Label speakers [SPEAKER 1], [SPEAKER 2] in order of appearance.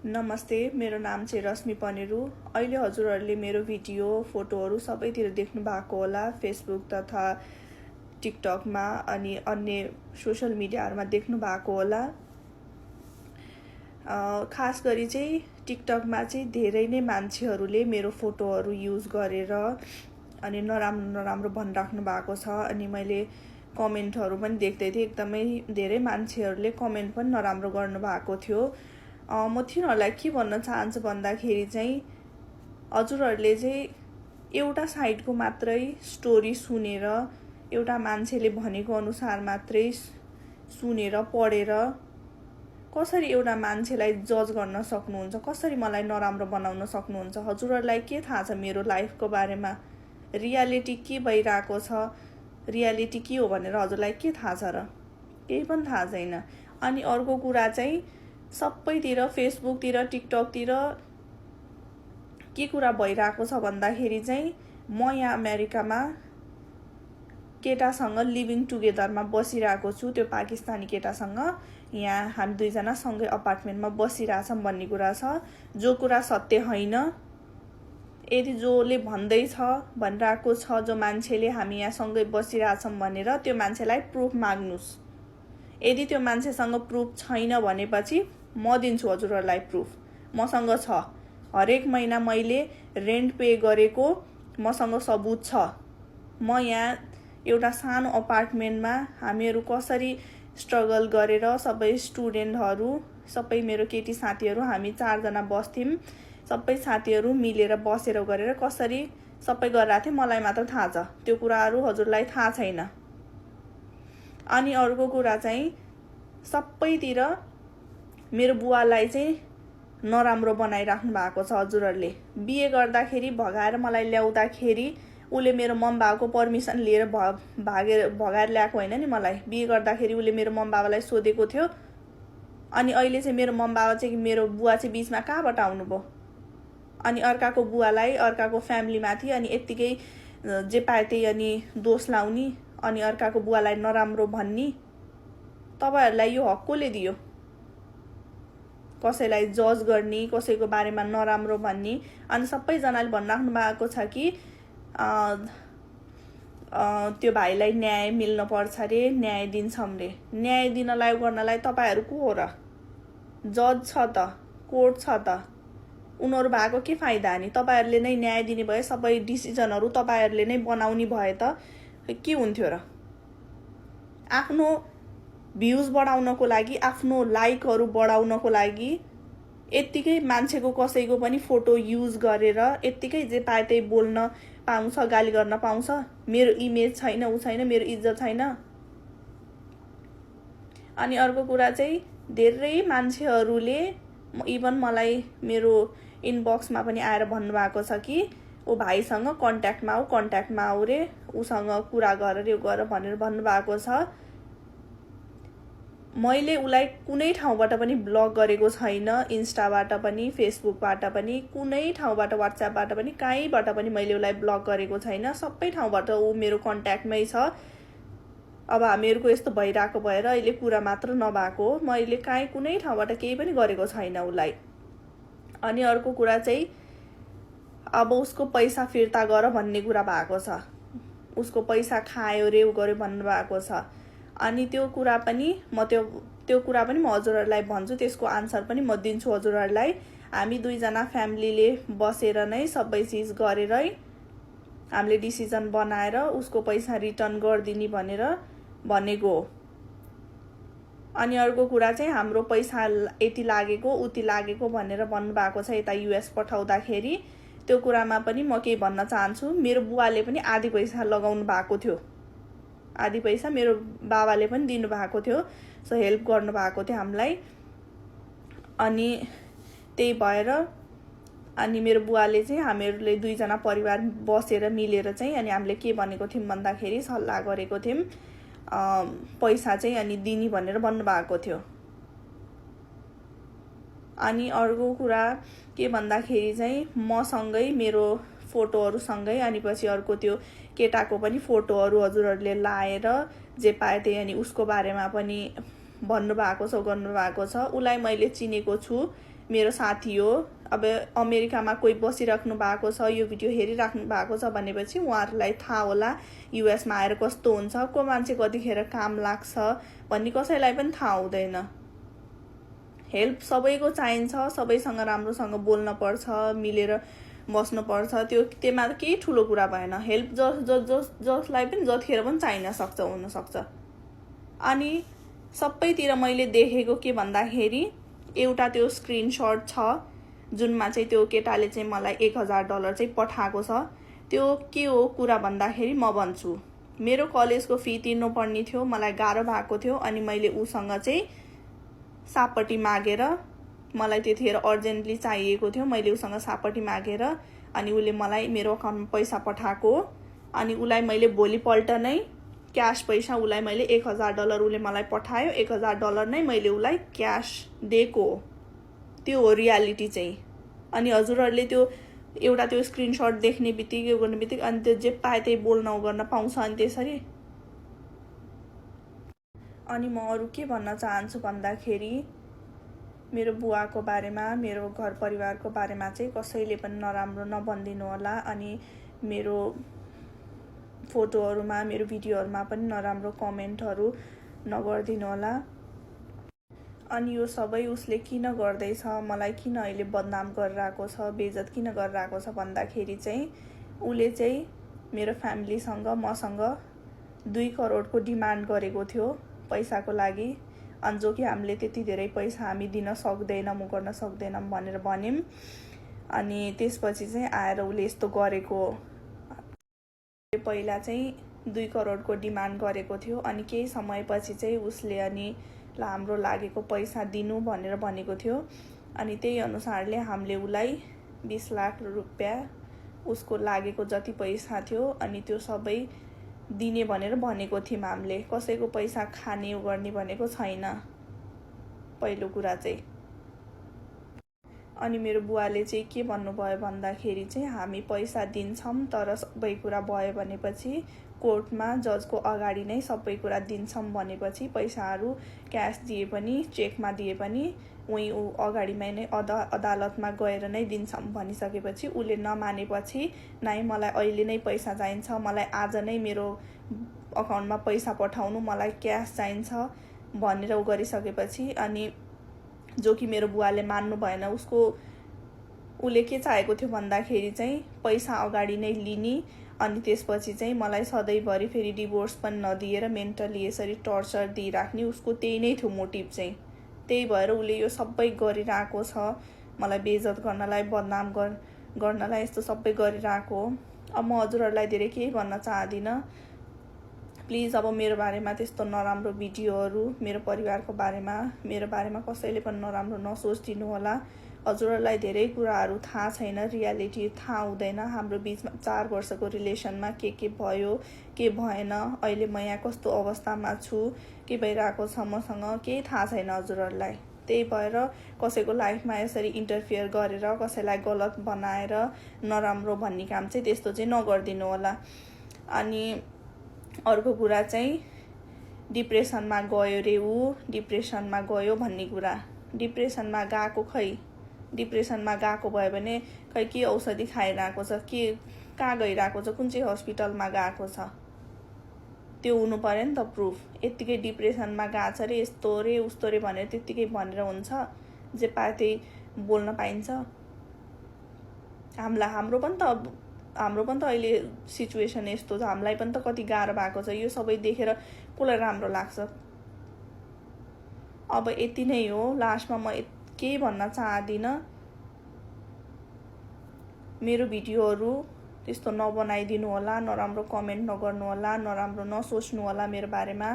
[SPEAKER 1] नमस्ते, मेरो नाम चाहिँ रश्मि पनेरू। अहिले हजुरहरूले मेरो भिडियो फोटोहरू सबैतिर देख्नु भएको होला, फेसबुक तथा टिकटकमा अनि अन्य सोशल मिडियाहरूमा देख्नु भएको होला। खास गरी चाहिँ टिकटकमा चाहिँ धेरै नै मान्छेहरूले मेरो फोटोहरू युज गरेर अनि नराम्रो भनिराख्नु भएको छ। अनि मैले कमेन्टहरू पनि देख्दै थिएँ, एकदमै धेरै मान्छेहरूले कमेन्ट पनि नराम्रो गर्नुभएको थियो। म तिनीहरूलाई के भन्न चाहन्छु भन्दाखेरि चाहिँ हजुरहरूले चाहिँ एउटा साइडको मात्रै स्टोरी सुनेर, एउटा मान्छेले भनेको अनुसार मात्रै सुनेर पढेर कसरी एउटा मान्छेलाई जज गर्न सक्नुहुन्छ, कसरी मलाई नराम्रो बनाउन सक्नुहुन्छ। हजुरहरूलाई के थाहा छ मेरो लाइफको बारेमा, रियालिटी के भइरहेको छ, रियालिटी के हो भनेर हजुरलाई के थाहा छ र? केही पनि थाहा छैन। अनि अर्को कुरा चाहिँ सबैतिर फेसबुकतिर टिकटकतिर के कुरा भइरहेको छ भन्दाखेरि चाहिँ म यहाँ अमेरिकामा केटासँग लिभिङ टुगेदरमा बसिरहेको छु, त्यो पाकिस्तानी केटासँग। यहाँ हामी दुईजना सँगै अपार्टमेन्टमा बसिरहेछौँ भन्ने कुरा छ, जो कुरा सत्य होइन। यदि जसले भन्दैछ भनिरहेको छ जो मान्छेले हामी यहाँ सँगै बसिरहेछौँ भनेर, त्यो मान्छेलाई प्रुफ माग्नुहोस्। यदि त्यो मान्छेसँग प्रुफ छैन भनेपछि म दिन्छु हजुरहरूलाई प्रुफ। मसँग छ, हरेक महिना मैले रेन्ट पे गरेको मसँग सबुत छ। म यहाँ एउटा सानो अपार्टमेन्टमा हामीहरू कसरी स्ट्रगल गरेर सबै स्टुडेन्टहरू, सबै मेरो केटी साथीहरू, हामी 4 जना बस्थ्यौँ। सबै साथीहरू मिलेर बसेर गरेर कसरी सबै गरिरहेको थिएँ मलाई मात्र थाहा छ, त्यो कुराहरू हजुरलाई थाहा छैन। अनि अर्को कुरा चाहिँ सबैतिर मेरो बुवालाई चाहिँ नराम्रो बनाइराख्नु भएको छ हजुरहरूले। बिहे गर्दाखेरि भगाएर मलाई ल्याउँदाखेरि उसले मेरो मम बाबाको पर्मिसन लिएर भगाएर ल्याएको होइन नि मलाई। बिहे गर्दाखेरि उसले मेरो मम बाबालाई सोधेको थियो। अनि अहिले चाहिँ मेरो मम बाबा चाहिँ मेरो बुवा चाहिँ बिचमा कहाँबाट आउनुभयो? अनि अर्काको बुवालाई, अर्काको फ्यामिलीमाथि अनि यत्तिकै जे पाए त्यही अनि दोष लाउने, अनि अर्काको बुवालाई नराम्रो भन्ने। तपाईहरूलाई यो हक कसले दियो? कसैलाई जज गर्ने, कसैको बारेमा नराम्रो भन्ने। अनि सबैजनाले भनिराख्नु भएको छ कि त्यो भाइलाई न्याय मिल्न पर्छ रे, न्याय दिन्छौँ रे। न्याय दिनलाई गर्नलाई तपाईँहरू को हो र? जज छ त, कोर्ट छ त, उनीहरू भएको के फाइदा नि? तपाईँहरूले नै न्याय दिने भए, सबै डिसिजनहरू तपाईँहरूले नै बनाउने भए त के हुन्थ्यो र? आफ्नो भ्युज बढाउनको लागि, आफ्नो लाइकहरू बढाउनको लागि यत्तिकै मान्छेको कसैको पनि फोटो युज गरेर यत्तिकै जे पाए त्यही बोल्न पाउँछ, गाली गर्न पाउँछ। मेरो इमेज छैन, ऊ छैन, मेरो इज्जत छैन। अनि अर्को कुरा चाहिँ धेरै मान्छेहरूले इभन मलाई मेरो इनबक्समा पनि आएर भन्नुभएको छ कि ऊ भाइसँग कन्ट्याक्टमा आऊ रे, उसँग कुरा गरेर यो गर भनेर भन्नुभएको छ। मैले उसलाई कुनै ठाउँबाट पनि ब्लक गरेको छैन, इन्स्टाबाट पनि, फेसबुकबाट पनि, कुनै ठाउँबाट, वाट्सएपबाट पनि, कहीँबाट पनि मैले उसलाई ब्लक गरेको छैन। सबै ठाउँबाट ऊ मेरो कन्ट्याक्टमै छ। अब हामीहरूको यस्तो भइरहेको भएर अहिले कुरा मात्र नभएको, मैले काहीँ कुनै ठाउँबाट केही पनि गरेको छैन उसलाई। अनि अर्को कुरा चाहिँ अब उसको पैसा फिर्ता गर भन्ने कुरा भएको छ। उसको पैसा खायो रे, ऊ गर्यो भन्नुभएको छ। अनि त्यो कुरा पनि म हजुरहरूलाई भन्छु, त्यसको आन्सर पनि म दिन्छु हजुरहरूलाई। हामी दुईजना फ्यामिलीले बसेर नै सबै चिज गरेरै हामीले डिसिजन बनाएर उसको पैसा रिटर्न गरिदिने भनेर भनेको हो। अनि अर्को कुरा चाहिँ हाम्रो पैसा यति लागेको उति लागेको भनेर भन्नुभएको छ यता युएस पठाउँदाखेरि। त्यो कुरामा पनि म केही भन्न चाहन्छु। मेरो बुवाले पनि आधी पैसा लगाउनु भएको थियो, आधी पैसा मेरो बाबाले पनि दिनुभएको थियो, सो हेल्प गर्नुभएको थियो हामीलाई। अनि त्यही भएर अनि मेरो बुवाले चाहिँ हामीहरूले दुईजना परिवार बसेर मिलेर चाहिँ अनि हामीले के भनेको थियौँ भन्दाखेरि सल्लाह गरेको थियौँ पैसा चाहिँ अनि दिने भनेर भन्नुभएको थियो। अनि अर्को कुरा के भन्दाखेरि चाहिँ मसँगै मेरो फोटोहरूसँगै अनि पछि अर्को त्यो केटाको पनि फोटोहरू हजुरहरूले लाएर जे पाए त्यही अनि उसको बारेमा पनि भन्नुभएको छ, गर्नुभएको छ। उसलाई मैले चिनेको छु, मेरो साथी हो। अब अमेरिकामा कोही बसिराख्नु भएको छ, यो भिडियो हेरिराख्नु भएको छ भनेपछि उहाँहरूलाई थाहा होला युएसमा आएर कस्तो हुन्छ, को मान्छे कतिखेर काम लाग्छ भन्ने कसैलाई पनि थाहा हुँदैन। हेल्प सबैको चाहिन्छ, सबैसँग राम्रोसँग बोल्न पर्छ, मिलेर बस्नुपर्छ। त्यसमा केही ठुलो कुरा भएन। हेल्प जसलाई पनि जतिखेर पनि चाहिन सक्छ, हुनसक्छ। अनि सबैतिर मैले देखेको के भन्दाखेरि एउटा त्यो स्क्रिनसट छ जुनमा चाहिँ त्यो केटाले चाहिँ मलाई $1000 चाहिँ पठाएको छ। त्यो के हो कुरा भन्दाखेरि म भन्छु, मेरो कलेजको फी तिर्नुपर्ने थियो, मलाई गाह्रो भएको थियो। अनि मैले उसँग चाहिँ सापट्टि मागेर, मलाई त्यतिखेर अर्जेन्टली चाहिएको थियो, मैले उसँग सापट्टि मागेर अनि उसले मलाई मेरो अकाउन्टमा पैसा पठाएको। अनि उसलाई मैले भोलिपल्ट नै क्यास पैसा उसलाई मैले $1000 उसले मलाई पठायो, $1000 नै मैले उसलाई क्यास दिएको। त्यो हो रियालिटी चाहिँ। अनि हजुरहरूले त्यो एउटा त्यो स्क्रिनसट देख्ने बित्तिकै गर्ने बित्तिकै अनि त्यो जे पाए त्यही बोल्न गर्न पाउँछ अनि त्यसरी। अनि म अरू के भन्न चाहन्छु भन्दाखेरि मेरो बुवाको बारेमा, मेरो घर परिवारको बारेमा चाहिँ कसैले पनि नराम्रो नभनिदिनु होला। अनि मेरो फोटोहरूमा, मेरो भिडियोहरूमा पनि नराम्रो कमेन्टहरू नगरिदिनु होला। अनि यो सबै उसले किन गर्दैछ, मलाई किन अहिले बदनाम गरिरहेको छ, बेइज्जत किन गरिरहेको छ भन्दाखेरि चाहिँ उसले चाहिँ मेरो फ्यामिलीसँग मसँग 2 करोडको डिमान्ड गरेको थियो पैसाको लागि। अनि जो कि हामीले त्यति धेरै पैसा हामी दिन सक्दैनौँ, गर्न सक्दैनौँ भनेर भन्यौँ। अनि त्यसपछि चाहिँ आएर उसले यस्तो गरेको। पहिला चाहिँ 2 करोडको डिमान्ड गरेको थियो। अनि केही समयपछि चाहिँ उसले अनि हाम्रो लागेको पैसा दिनु भनेर भनेको थियो। अनि त्यही अनुसारले हामीले उसलाई 20 लाख रुपियाँ उसको लागेको जति पैसा थियो अनि त्यो सबै दिने भनेर भनेको थियौँ हामीले। कसैको पैसा खाने गर्ने भनेको छैन पहिलो कुरा चाहिँ। अनि मेरो बुवाले चाहिँ के भन्नुभयो भन्दाखेरि चाहिँ हामी पैसा दिन्छौँ, तर सबै कुरा भयो भनेपछि कोर्टमा जजको अगाडि नै सबै कुरा दिन्छौँ भनेपछि पैसाहरू क्यास दिए पनि चेकमा दिए पनि उही अगाडिमै नै अदालतमा गएर नै दिन्छौँ भनिसकेपछि उसले नमानेपछि नै मलाई अहिले नै पैसा चाहिन्छ, मलाई आज नै मेरो अकाउन्टमा पैसा पठाउनु, मलाई क्यास चाहिन्छ भनेर उ गरिसकेपछि अनि जो कि मेरो बुवाले मान्नु भएन। उसले के चाहेको थियो भन्दाखेरि चाहिँ पैसा अगाडि नै लिने अनि त्यसपछि चाहिँ मलाई सधैँभरि फेरि डिभोर्स पनि नदिएर मेन्टली यसरी टर्चर दिइराख्ने, उसको त्यही नै थियो मोटिभ चाहिँ। त्यही भएर उसले यो सबै गरिरहेको छ, मलाई बेइज्जत गर्नलाई, बदनाम गर्नलाई यस्तो सबै गरिरहेको। अब म हजुरहरूलाई धेरै केही भन्न चाहदिनँ। प्लिज अब मेरो बारेमा त्यस्तो नराम्रो भिडियोहरू, मेरो परिवारको बारेमा कसैले पनि नराम्रो नसोचिदिनु होला। हजुरहरूलाई धेरै कुराहरू थाहा छैन, रियालिटी थाहा हुँदैन। हाम्रो बिचमा 4 वर्षको रिलेसनमा के भयो, के भएन, अहिले म यहाँ कस्तो अवस्थामा छु, के भइरहेको छ मसँग केही थाहा छैन हजुरहरूलाई। त्यही भएर कसैको लाइफमा यसरी इन्टरफियर गरेर कसैलाई गलत बनाएर नराम्रो भन्ने काम चाहिँ त्यस्तो चाहिँ नगरिदिनु होला। अनि अर्को कुरा चाहिँ डिप्रेसनमा गयो रे ऊ, डिप्रेसनमा गयो भन्ने कुरा। डिप्रेसनमा गएको खै, डिप्रेसनमा गएको भयो भने खै के औषधि खाइरहेको छ, के कहाँ गइरहेको छ, कुन चाहिँ हस्पिटलमा गएको छ, त्यो हुनु पर्यो नि त प्रुफ। यत्तिकै डिप्रेसनमा गएको छ रे, यस्तो रे उस्तो रे भनेर त्यत्तिकै भनेर हुन्छ, जे पाए त्यही बोल्न पाइन्छ। हाम्रो पनि त अहिले सिचुएसन यस्तो छ, हामीलाई पनि त कति गाह्रो भएको छ। यो सबै देखेर कसलाई राम्रो लाग्छ। अब यति नै हो, लास्टमा म केही भन्न चाहदिनँ। मेरो भिडियोहरू त्यस्तो नबनाइदिनु होला, नराम्रो कमेन्ट नगर्नु होला, नराम्रो नसोच्नु होला मेरो बारेमा।